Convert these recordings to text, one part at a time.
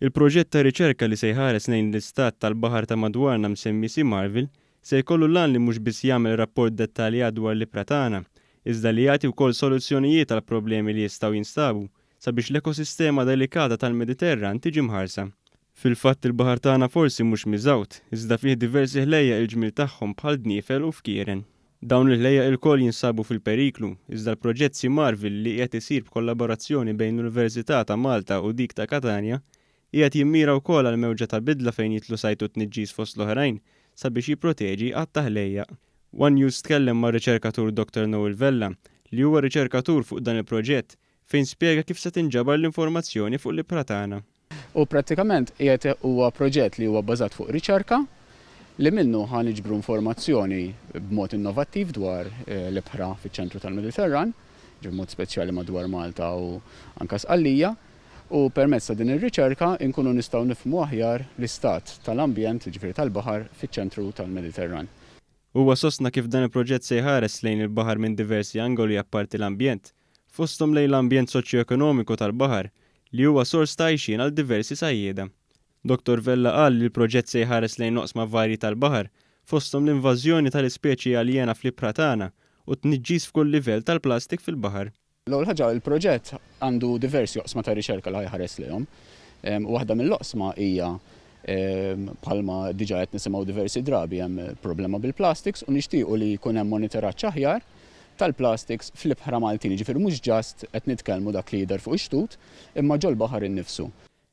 Il-proġett ta' riċerka li se jħares lejn l-istat tal-baħar ta' madwarna msemmi Sea Marvel se jkollu l-għan li mhux biss jagħmel rapport dettaljat dwar l-ibħra tagħna, iżda li jagħti wkoll soluzzjonijiet għall-problemi li jistgħu jinstabu sabiex l-ekosistema delikata tal-Mediterran tiġi mħarsa. Fil-fatt il-baħar tagħna forsi mhux miżgħud, iżda fih diversi ħlejjaq il-ġmiel tagħhom bħal dniefel u fkieren. Dawn il-ħlejjaq ilkoll jinsabu fil-periklu, iżda l-proġett Sea Marvel li qiegħed isir b'kollaborazzjoni bejn l-Università ta' Malta u dik ta' Catania, qiegħed jimmira wkoll għal mewġa ta' bidla fejn jidħlu sajd u tniġġis fost l-oħrajn sabiex jipproteġi għadd ta' ħlejjaq. One News tkellem mar-riċerkatur Dottor Noel Vella, li huwa riċerkatur fuq dan il-proġett, fejn spjega kif se tinġabar l-informazzjoni fuq l-ibħra tagħna. U prattikament qiegħed huwa proġett li huwa bbażat fuq riċerka li minnu ħa niġbru informazzjoni b'mod innovattiv dwar l-ibħra fiċ-ċentru tal-Mediterran, ġifieri b'mod speċjali madwar Malta u anke Sqallija, u permezz ta' din ir-riċerka nkunu nistgħu nifhmu aħjar l-istat tal-ambjent, jiġifieri tal-baħar, fiċ-ċentru tal-Mediterran. Huwa sostna kif dan il-proġett se jħares lejn il-baħar minn diversi angoli apparti l-ambjent, fosthom lejn l-ambjent soċjoekonomiku tal-baħar, li huwa sors ta' għajxien għal diversi sajjieda. Dottor Vella qal li l-proġett se jħares lejn oqsma varji tal-baħar, fosthom l-invażjoni tal-ispeċi aljena fl-ibħra tagħna u t-tniġġis f'kull livell tal-plastik fil-baħar. L-ewwel ħaġa, il-proġett għandu diversi oqsma ta' riċerka li ħa jħares lejhom. Waħda mill-oqsma hija bħalma diġà qed nisimgħu diversi drabi hemm problema bil-plastics u nixtiequ li jkun hemm monitoraġġ aħjar tal-plastics fl-ibħra Maltin, jiġifieri mhux just qed nitkellmu dak li jidher fuq ix-xtut, imma ġol-baħar innifsu.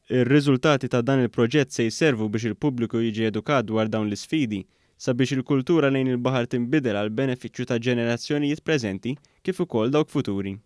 Ir-riżultati ta' dan il-proġett se jservu biex il-pubbliku jiġi edukat dwar dawn l-isfidi sabiex il-kultura lejn il-baħar tinbidel għall-benefiċċju ta' ġenerazzjonijiet preżenti kif ukoll dawk futuri.